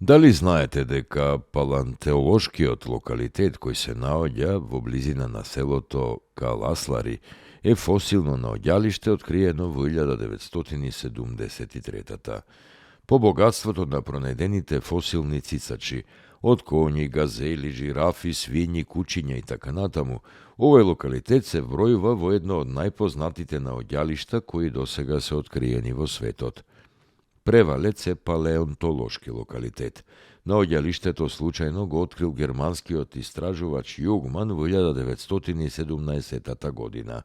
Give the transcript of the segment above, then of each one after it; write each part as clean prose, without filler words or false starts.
Дали знаете дека палеонтолошкиот локалитет кој се наоѓа во близина на селото Каласлари е фосилно наоѓалиште откриено во 1973. По богатството на пронајдените фосилни цицачи, од коњи, газели, жирафи, свињи, кучиња и така натаму, овој локалитет се вбројува во едно од најпознатите наоѓалишта кои досега се откриени во светот. Превалец е палеонтолошки локалитет. Наоѓалиштето случајно го открил германскиот истражувач Југман во 1917 година.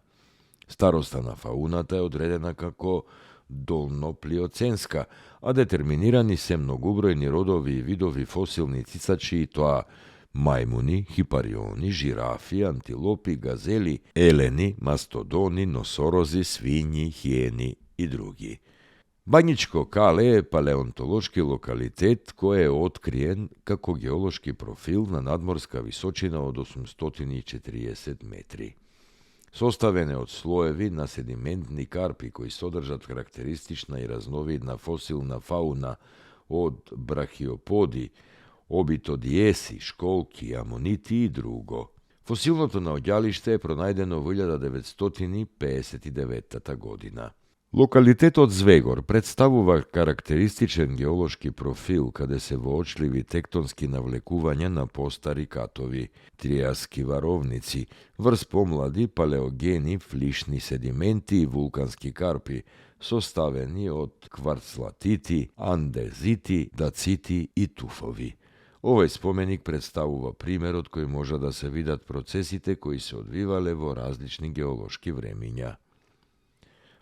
Староста на фауната е одредена како долноплиоценска, а детерминирани се многубројни родови и видови фосилни цицачи и тоа мајмуни, хипариони, жирафи, антилопи, газели, елени, мастодони, носорози, свињи, хиени и други. Бањичко Кале е палеонтолошки локалитет кој е откриен како геолошки профил на надморска височина од 840 метри. Составен е од слоеви на седиментни карпи кои содржат карактеристична и разновидна фосилна фауна од брахиоподи, обитодиеси, школки, амонити и друго. Фосилното наоѓалиште е пронајдено во 1959 година. Локалитетот Звегор представува карактеристичен геолошки профил каде се воочливи тектонски навлекувања на постари катови, триаски варовници, врз помлади палеогени флишни седименти и вулкански карпи, составени од кварцлатити, андезити, дацити и туфови. Овој споменик представува примерот кој може да се видат процесите кои се одвивале во различни геолошки времиња.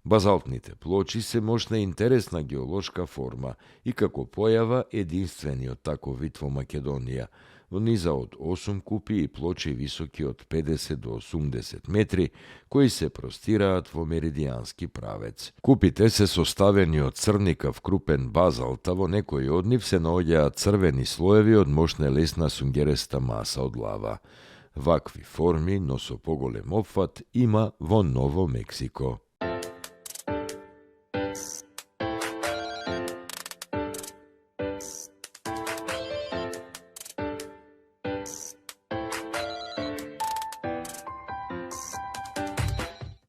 Базалтните плочи се мощна и интересна геолошка форма и како појава единствениот таков вид во Македонија, во низа од 8 купи и плочи високи од 50 до 80 метри, кои се простираат во меридијански правец. Купите се составени од црникав крупен базалт, а во некои од нив се наоѓаат црвени слоеви од мощна лесна сунгереста маса од лава. Вакви форми, но со поголем опфат, има во Ново Мексико.